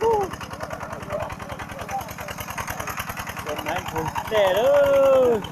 Cov maiv nphoo tej lawm.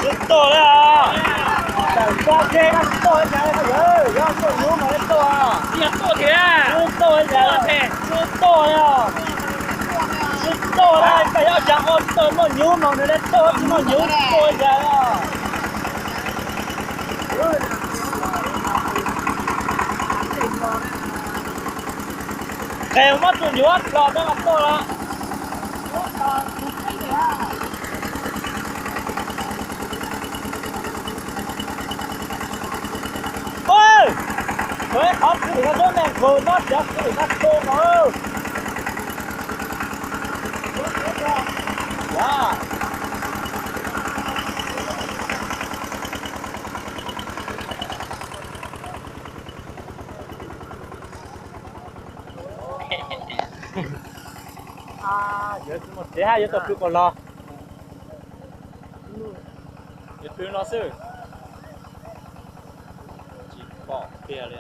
Tsis tuaj li os. Tawm pov kev no tsis tuaj li cas li yawg, yog tuaj nyuv mas li tuaj. Tsis tuaj li cas, tsis tuaj li os. Tsis tuaj li, koj yuav cas ua tsis tau noj nyuv mas nws li tuaj, tsis noj nyuv tsis tuaj li cas li. Qes muab tus nyuv los rau mas tuaj los. Ua, qhov twg no, lub neeg nkaus no, cov twg no tu no. Yuav tsis muaj tsev hab yuav tau pw quas los. Yuav pw no xwb. Tsis pom tiag li.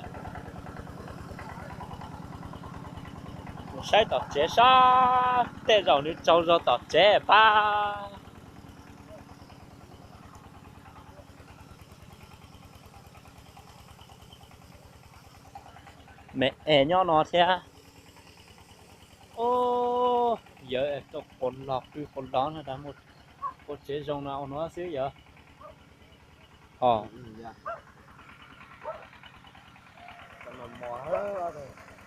Mus saib tom tsev sab, tej zaum nws tsaug zog tom tsev pab. Me es nyob no thiab. Yawg tau quas los pw quas los no, ua tsev zoo no ua no xwb yawg. Os,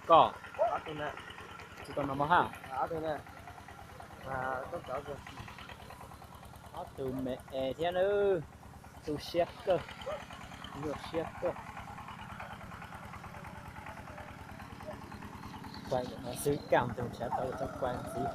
koj tsis tau noj mov hab? Ob tug me es thiab nawb. Tu siab kawg, nyuaj siab kawg. Xwb kaj tus ntshav tau tau kuaj ntxiv.